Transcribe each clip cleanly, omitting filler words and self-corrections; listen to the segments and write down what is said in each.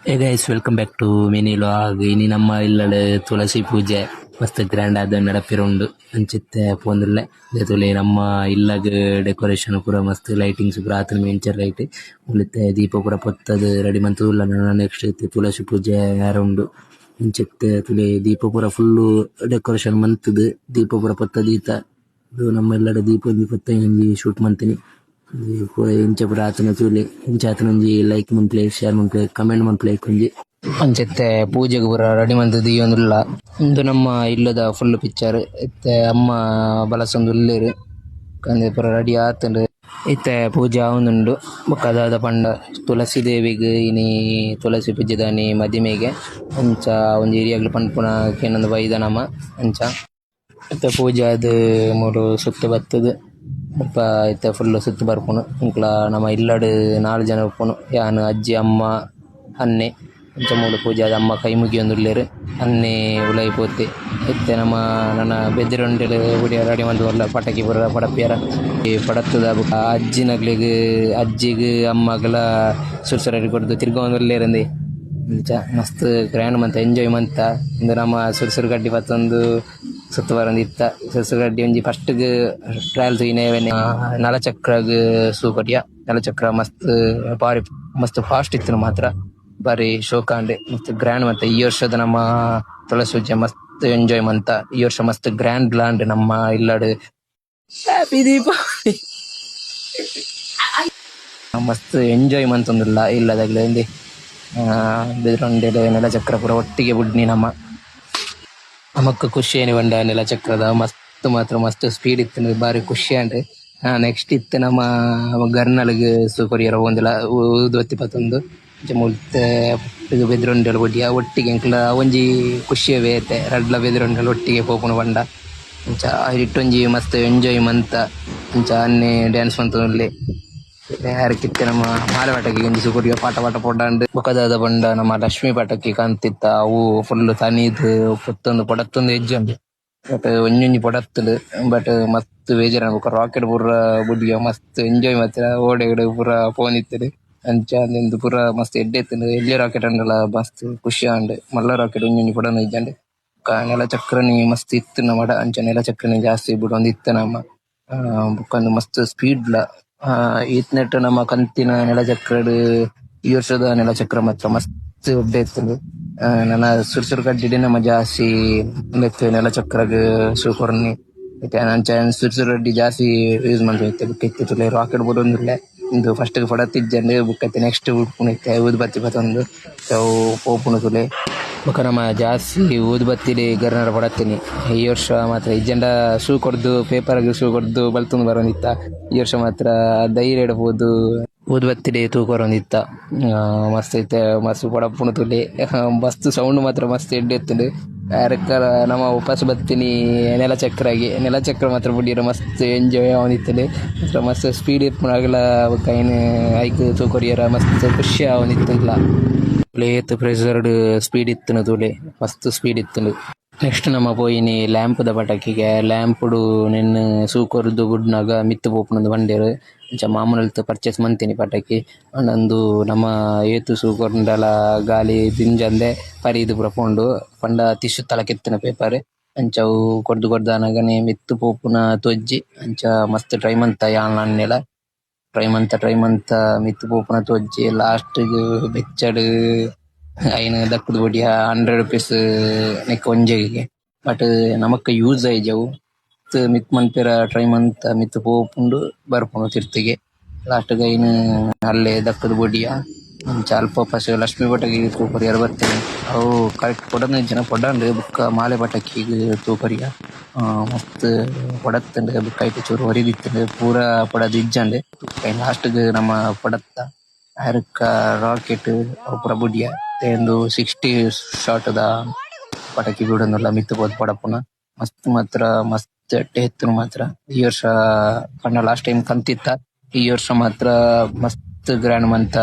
Hey guys, welcome back to mini vlog. ಇನಿ ನಮ್ಮ ಇಲ್ಲಡ್ ತುಳಸಿ ಪೂಜೆ ಮಸ್ತ್ ಗ್ರ್ಯಾಂಡ್ ಆದ್ ನಡಪೆರೆ ಉಂಡು. ಅಂಚಿತ್ತೆ ಪೋವೊಂದುಲ್ಲೆ ತೂಲೆ ನಮ್ಮ ಇಲ್ಲಗ್ ಡೆಕೊರೇಷನ್ ಪೂರ ಮಸ್ತ್ ಲೈಟಿಂಗ್ಸ್ ಪೂರ ಆತುಂಡು ಮಿಂಚ ಲೈಟ್ ಇತ್ತೆ ದೀಪ ಪೂರ ಪೊತ್ತದು ರೆಡಿ ಮಂತುದುಲ್ಲ ನನ ನೆಕ್ಸ್ಟ್ ಇತ್ತೆ ತುಳಸಿ ಪೂಜೆ ಆವೆರೆ ಉಂಡು. ಇಂಚಿತ್ತೆ ತೂಲೆ ದೀಪ ಪೂರ ಫುಲ್ಲ್ ಡೆಕೊರೇಷನ್ ಮಂತ್ ದ್ ದೀಪ ಪೂರ ಪೊತ್ತದು ದೀತ. ಉಂದು ನಮ್ಮ ಇಲ್ಲಡ್ ದೀಪ ಒಂಜಿ ಪೊತ್ತಯಿನ ಒಂಜಿ ಶೂಟ್ ಮಂತಿನಿ. ಪೂರ ಎಂಚ ಪೂರ ಆತುಂಡ ತೂಲೆ ಇಂಚ ಆತುಂಡ ಒಂಜಿ ಲೈಕ್ ಮನ್ಪುಲೆ ಶೇರ್ ಮನ್ಪುಲೆ ಕಮೆಂಟ್ ಮನ್ಪುಲೆ ಐಕೊಂಜಿ. ಅಂಚ ಇತ್ತೆ ಪೂಜೆಗ್ ಪೂರ ರೆಡಿ ಮಂತ್ ದೀವೊಂದುಲ್ಲ. ಉಂದು ನಮ್ಮ ಇಲ್ಲದ ಫುಲ್ಲ್ ಪಿಕ್ಚರ್ ಇತ್ತೆ ಅಮ್ಮ ಬಲಸೊಂದುಲ್ಲೆರ್ ಉಂದು ಪೂರ ರೆಡಿ ಆತುಂಡು. ಇತ್ತೆ ಪೂಜೆ ಆವೊಂದುಂಡು ಬೊಕ ದಾದ ಪಂಡ ತುಳಸಿ ದೇವಿಗ್ ಇನಿ ತುಳಸಿ ಪೂಜೆದಾನಿ ಮದಿಮೆಗೆ ಅಂಚ ಒಂಜಿ ಹಿರಿಯಕ್ಲ್ ಪನ್ಪುನ ಕೇನೊಂದು ಬೈದ ನಮ ಅಂಚ. ಇತ್ತೆ ಪೂಜೆ ಆದ್ ಮೂಲು ಸುತ್ತು ಬತ್ತುದು ಮುಲ್ಪ ಇತ್ತೆ ಫುಲ್ಲ್ ಸುತ್ತು ಬರ್ಪುನು ಎಂಕ್ಲ ನಮ ಇಲ್ಲಡ್ ನಾಲ್ ಜನ ಉಪ್ಪುನು ಯಾನ್ ಅಜ್ಜಿ ಅಮ್ಮ ಅಣ್ಣೆ ಅಂಚ ಮೂಲು ಪೂಜೆ ಆದ್ ಅಮ್ಮ ಕೈ ಮುಗಿಯೊಂದುಲ್ಲೆರ್ ಅಣ್ಣೆ ಉಲಾಯಿ ಪೋತೆ. ಇತ್ತೆ ನಮ ನನ ಬೆದ್ರುಂಡೆಡ್ ಬುಡಿಯೆರೆ ರೆಡಿ ಮಂತೊಂದುಲ್ಲ ಪಟಾಕಿ ಪೂರ ಪಡಪಿಯರ ಈ ಪಡತುದ ಬೊಕ ಅಜ್ಜಿನಕ್ಲೆಗ್ ಅಜ್ಜಿಗ್ ಅಮ್ಮಗ್ಲ ಸುರ್ಸುರರಿ ಕೊರ್ದು ತಿರ್ಗೊಂದುಲ್ಲೆರ್ ಇಂದೇ ಇಂಚ ಮಸ್ತ್ ಗ್ರ್ಯಾಂಡ್ ಮಂತ ಎಂಜಾಯ್ ಮಂತ. ಉಂದು ನಮ ಸುರ್ಸುರು ಕಡ್ಡಿ ಪತ್ತೊಂದು ಸುತ್ತು ಬರೊಂದಿತ್ತ. ಸುರ್ಸುರು ಕಡ್ಡಿ ಒಂಜಿ ಫಸ್ಟ್ ಗ್ ಟ್ರಯಲ್ ತೂಯಿನವೇ ನಲಚಕ್ರಗ್ ಸೂ ಕೊರಿಯ. ನಲಚಕ್ರ ಮಸ್ತ್ ಬಾರಿ ಮಸ್ತ್ ಫಾಸ್ಟ್ ಇತ್ತುಂಡು ಮಾತ್ರ. ಬಾರಿ ಶೋಕಾಂಡ್ ಮಸ್ತ್ ಗ್ರ್ಯಾಂಡ್ ಮಂತ ಈ ವರ್ಷದ ನಮ್ಮ ತುಳಸಿ ಪೂಜೆ ಮಸ್ತ್ ಎಂಜಾಯ್ ಮಂತ. ಈ ವರ್ಷ ಮಸ್ತ್ ಗ್ರ್ಯಾಂಡ್ ಲ ಆಂಡ್ ನಮ್ಮ ಇಲ್ಲಡ್. ಹ್ಯಾಪಿ ದೀಪಾವಳಿ. ಮಸ್ತ್ ಎಂಜಾಯ್ ಮಂತೊಂದುಲ್ಲ ಇಲ್ಲದಗ್ಲ್ ಇಂದೇ ಬೆದ್ರುಂಡೆಡ್ ನೆಲಚಕ್ರ ಪೂರ ಒಟ್ಟಿಗೆ ಬುಡ್ನಿ ನಮ. ನಮಕ್ ಖುಷಿ ಆಯಿನಿ ಪಂಡ ನೆಲಚಕ್ರದ ಮಸ್ತ್ ಮಾತ್ರ ಮಸ್ತ್ ಸ್ಪೀಡ್ ಇತ್ತುಂಡು ಬಾರಿ ಖುಷಿ ಆಂಡ್. ನೆಕ್ಸ್ಟ್ ಇತ್ತೆ ನಮ ಗರ್ನಲ್ಗ್ ಸೂ ಕೊರಿಯೆರೆ ಪೋವೊಂದುಲ್ಲ ಊದುಬತ್ತಿ ಪತೊಂದು. ಅಂಚ ಮುಲ್ತ ಬೆದ್ರುಂಡೆಲ್ ಬುಡಿಯ ಒಟ್ಟಿಗೆ ಎಂಕ್ಲ ಅವೊಂಜಿ ಖುಷಿಯೇ ಬೇತೆ ರಡ್ಡ್ಲ ಬೆದ್ರುಂಡೆಲ್ ಒಟ್ಟಿಗೆ ಪೋಪುನು ಪಂಡ. ಅಂಚ ಐಟೊಂಜಿ ಮಸ್ತ್ ಎಂಜಾಯ್ ಮಂತ ಅಂಚ ಅಣ್ಣೆ ಡ್ಯಾನ್ಸ್ ಮಂತೊಂದುಲ್ಲೆ. ಇತ್ತೆ ನಮ ಮಾಲೆ ಪಟಾಕಿ ಒಂಜಿ ಸೂ ಕೊರಿಯ ಪಾಟ ಪಾಟ ಪೋಡಾಂಡ್. ಬೊಕ ದಾದ ಪಂಡ ನಮ ಲಕ್ಷ್ಮಿ ಪಟಾಕಿ ಕಂತಿತ್ತ ಅವು ಫುಲ್ಲ್ ತನಿದ್ ಪೊತ್ತೊಂದು ಪೊಡತ್ತೊಂದು ಇಜ್ಜಂಡ್. ಬಟ್ ಒಂಜೊಂಜಿ ಪೊಡತ್ತುಂಡು ಬಟ್ ಮಸ್ತ್ ಬೇಜಾರ್ ಬೊಕ ರಾಕೆಟ್ ಪೂರ ಬುಡಿಯ ಮಸ್ತ್ ಎಂಜಾಯ್ ಮಲ್ತಿನ ಓಡೆಗ್ ಪೂರ ಪೋವೊಂದಿತ್ತುಂಡು. ಅಂಚ ಉಂದು ಪೂರ ಮಸ್ತ್ ಎಡ್ಡೆ ಇತ್ತುಂಡು ಎಲ್ಯ ರಾಕೆಟ್ ಆಂಡಲ ಮಸ್ತ್ ಖುಷಿ ಆಂಡ್. ಮಲ್ಲ ರಾಕೆಟ್ ಒಂಜೊಂಜಿ ಪುಡೊಂದಿಜ್ಜಂಡ್. ಬೊಕ ನೆಲಚಕ್ರನೆ ಮಸ್ತ್ ಇತ್ತ್ ನಮಡ ಅಂಚ ನೆಲಚಕ್ರನೆ ಜಾಸ್ತಿ ಬುಡೊಂದಿತ್ತ ನಮ. ಬೊಕ ಉಂದು ಮಸ್ತ್ ಸ್ಪೀಡ್ ಲ ಈತ್ನೇಟ ನಮ ಕಂತಿನ ನೆಲಚಕ್ರಡ್ ಈ ವರ್ಷದ ನೆಲಚಕ್ರ ಮಾತ್ರ ಮಸ್ತ್ ಎಡ್ಡೆ ಇತ್ತುಂಡು. ನನ ಸುರು ಸುರು ಕಡ್ಡಿಡೆ ನಮ ಜಾಸ್ತಿ ಉಂದೆಕ್ ನೆಲಚಕ್ರಗ್ ಸೂ ಕೊರ್ನಿ. ಇತ್ತೆ ಅಂಚ ಸುರು ಸುರು ಕಡ್ಡಿ ಜಾಸ್ತಿ ಯೂಸ್ ಮಂತೊಂದಿತ್ತೆ. ಬೊಕ ಇತ್ತೆ ತೂಲೆ ರಾಕೆಟ್ ಬುಡೊಂದುಲ್ಲೆ. ಉಂದು ಫಸ್ಟ್ ಗ್ ಪೊಡತ್ತಿಜ್ಜಂಡ್ ಬೊಕ ಇತ್ತೆ ನೆಕ್ಸ್ಟ್ ಬುಡ್ಪುನ ಇತ್ತೆ ಊದುಬತ್ತಿ ಪತೊಂದು ಅವು ಪೋಪುಂಡು ತೂಲೆ. ಬೊಕ ನಮ ಜಾಸ್ತಿ ಊದುಬತ್ತಿಡ್ ಗರ್ನಾಲ್ ಪೊಡತ್ತಿನಿ. ಈ ವರ್ಷ ಮಾತ್ರ ಇಜ್ಜಂಡ ಸೂ ಕೊರ್ದು ಪೇಪರ್ ಗ್ ಸೂ ಕೊರ್ದು ಬಲ್ತೊಂದು ಬರೊಂದಿತ್ತ. ಈ ವರ್ಷ ಮಾತ್ರ ಧೈರ್ಯಡ್ ಪೋದು ಊದುಬತ್ತಿಡೆ ತೂ ಕೊರೊಂದಿತ್ತ. ಮಸ್ತ್ ಇತ್ತೆ ಮಸ್ತ್ ಪೊಡಪುಂಡು ತೂಲೆ. ಮಸ್ತ್ ಸೌಂಡ್ ಮಾತ್ರ ಮಸ್ತ್ ಎಡ್ಡೆ ಇತ್ತುಂಡು. ಅರೆಕಲ ನಮ ವಾಪಸ್ ಬತ್ತಿನಿ ನೆಲಚಕ್ರಗ್. ನೆಲಚಕ್ರ ಮಾತ್ರ ಬುಡಿಯೆರೆ ಮಸ್ತ್ ಎಂಜಾಯ್ ಆವೊಂದಿತ್ತುಂಡು. ಮಾತ್ರ ಮಸ್ತ್ ಸ್ಪೀಡ್ ಇಪ್ಪುನಗಲ ಬೊಕ ಐನ್ ಐಕ್ ತೂ ಕೊರಿಯೆರೆ ಮಸ್ತ್ ಖುಷಿ ಆವೊಂದಿತ್ತುಂಡ್ಲ. ಏತ್ ಪ್ರೆಷರ್ ಡ್ ಸ್ಪೀಡ್ ಇತ್ತುಂಡು ತೂಲೆ ಮಸ್ತ್ ಸ್ಪೀಡ್ ಇತ್ತುಂಡು. ನೆಕ್ಸ್ಟ್ ನಮ ಪೋಯಿನಿ ಲ್ಯಾಂಪ್ ದ ಪಟಾಕಿಗ್ ಲ್ಯಾಂಪ್ ಡು ನೆನ್ನ್ ಸೂ ಕೊರ್ದು ಬುಡ್ನಗ ಮಿತ್ತ್ ಪೋಪುಂಡು ಪಂಡೆರ್. ಅಂಚ ಮಾಮುನಲ್ತ್ ಪರ್ಚೇಸ್ ಮಂತಿನಿ ಪಟಾಕಿ. ಆಂಡ ಉಂದು ನಮ ಏತ್ ಸೂ ಕೊರ್ಂಡಲ ಗಾಳಿ ದಿಂಜಂದೆ ಪರಿದ್ ಪೂರ ಪೋಂಡು. ಪಂಡ ಟಿಶ್ಯೂ ದ ಲೆಕ ಇತ್ತಿನ ಪೇಪರ್. ಅಂಚ ಅವು ಕೊರ್ದು ಕೊರ್ದು ಆನಗನೆ ಮಿತ್ತ್ ಪೋಪುನ ತೋಜ್ಜಿ. ಅಂಚ ಮಸ್ತ್ ಟ್ರೈ ಮಂತ ಯಾನ್ಲ ಅಣ್ಣೆಲ. ಟ್ರೈ ಮಂತ ಟ್ರೈ ಮಂತ ಮಿತ್ತ್ ಪೋಪುನ ತೋಜ್ಜಿ ಲಾಸ್ಟ್ ಗ್ ಬೆಚ್ಚಡ್ ಐನ್ ದಕ್ಕುದು ಬುಡಿಯ 100 ರುಪೀಸ್ ನೆಕ್ ಒಂಜೆಗ್. ಬಟ್ ನಮಕ್ ಯೂಸ್ ಆಯಿಜಿ ಅವು. ಮಿತ್ತ್ ಮನ್ಪೆರೆ ಟ್ರೈ ಮಂತ ಮಿತ್ತ್ ಪೋಪುಂಡು ಬರ್ಪುಂಡು ತಿರ್ತುಗೆ. ಲಾಸ್ಟ್ ಗ್ ಐನ್ ಅಲ್ಲೇ ದಕ್ಕುದು ಬುಡಿಯ. ಅಂಚ ಅಲ್ಪ ಫಸ್ಟ್ ಲಕ್ಷ್ಮಿ ಪಟಾಕಿ ತೂ ಕೊರಿಯೆರೆ ಬತ್ತಿನಿ. ಅವು ಕರೆಕ್ಟ್ ಪೊಡೊಂದಿಜ್ಜಿಡ ಪೊಡಂಡ್ ಬೊಕ್ಕ ಮಾಲೆ ಪಟಾಕಿಗ್ ತೂ ಕೊರಿಯ. ಮಸ್ತ್ ಪೊಡತ್ಂಡ್ ಬೊಕ ಐಟ್ ಚೂರು ಒರಿದಿತ್ತುಂಡು ಪೂರ ಪೊಡದಿಜ್ಜಂಡ್. ಲಾಸ್ಟ್ ಗ್ ನಮ ಪೊಡತ್ತ ಅರುಕ ರಾಕೆಟ್ ಅವು ಪೂರ ಬುಡಿಯ. ಇತ್ತೆ ಉಂದು 60 ಶಾಟ್ ದ ಪಟಾಕಿ ಬುಡೊಂದುಲ್ಲ ಮಿತ್ತ್ ಪೋದು ಪೊಡಪುನ. ಮಸ್ತ್ ಮಾತ್ರ ಮಸ್ತ್ ಎಡ್ಡೆ ಇತ್ತುಂಡು ಮಾತ್ರ. ಈ ವರ್ಷ ಪಂಡ ಲಾಸ್ಟ್ ಟೈಮ್ ಕಂತಿತ್ತ. ಈ ವರ್ಷ ಮಾತ್ರ ಮಸ್ತ್ ಗ್ರ್ಯಾಂಡ್ ಮಂತ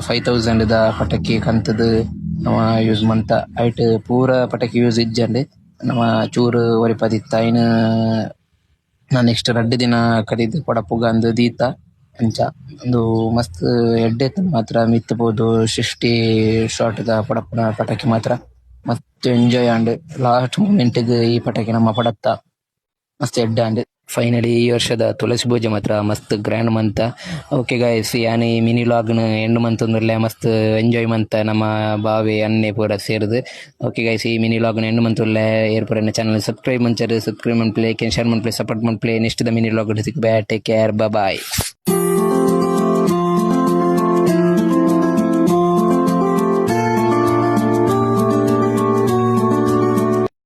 5000 ದ ಪಟಾಕಿ ಕಂತುದು ನಮ ಯೂಸ್ ಮಂತ. ಐಟ್ ಪೂರ ಪಟಾಕಿ ಯೂಸ್ ಇಜ್ಜಂಡ್. ನಮ ಚೂರು ಒರಿಪಾದಿತ್ತ ಐನ್ ನೆಕ್ಸ್ಟ್ ರಡ್ಡ್ ದಿನ ಕರೀದ್ ಪೊಡಪುಗ ಅಂದ್ ದೀತ. ಅಂಚ ಉಂದು ಮಸ್ತ್ ಎಡ್ಡೆ ಇತ್ತ್ಂಡ್ ಮಾತ್ರ ಮಿತ್ತ್ ಪೋದು ಸೃಷ್ಟಿ ಶಾಟ್ ದ ಪುಡಪುನ ಪಟಾಕಿ ಮಾತ್ರ ಮಸ್ತ್ ಎಂಜಾಯ್ ಆಂಡ್ ಲಾಸ್ಟ್ ಮೂಮೆಂಟ್ ಗ್ ಈ ಪಟಾಕಿ ನಮ ಪಡತ ಮಸ್ತ್ ಎಡ್ಡೆ ಆಂಡ್. ಫೈನಲಿ ಈ ವರ್ಷದ ತುಳಸಿ ಪೂಜೆ ಮಾತ್ರ ಮಸ್ತ್ ಗ್ರ್ಯಾಂಡ್ ಮಂತ. ಓಕೆ ಗೈಸ್, ಯಾನ್ ಈ ಮಿನಿ ವ್ಲಾಗ್ ನು ಎಂಡ್ ಮಂತೊಂದುಲ್ಲೆ. ಮಸ್ತ್ ಎಂಜಾಯ್ ಮಂತ ನಮ್ಮ ಬಾವೆ ಅಣ್ಣೆ ಪೂರ ಸೇರ್ದ್. ಓಕೆ ಗೈಸ್, ಈ ಮಿನಿ ವ್ಲಾಗ್ ನು ಎಂಡ್ ಮಂತೊಂದುಲ್ಲೆ. ಏರ್ ಪೂರ ಎನ್ನ ಚಾನಲ್ ಸಬ್ಸ್ಕ್ರೈಬ್ ಮಂಚರ್ ಸಬ್ಸ್ಕ್ರೈಬ್ ಮನ್ಪುಲೆ, ಲೈಕ್ ಶೇರ್ ಮನ್ಪುಲೆ, ಸಪೋರ್ಟ್ ಮನ್ಪುಲೆ. ನೆಕ್ಸ್ಟ್ ದ ಮಿನಿ ವ್ಲಾಗ್ ಡ್ ತಿಕ್ಕುವೆ. Take care, bye.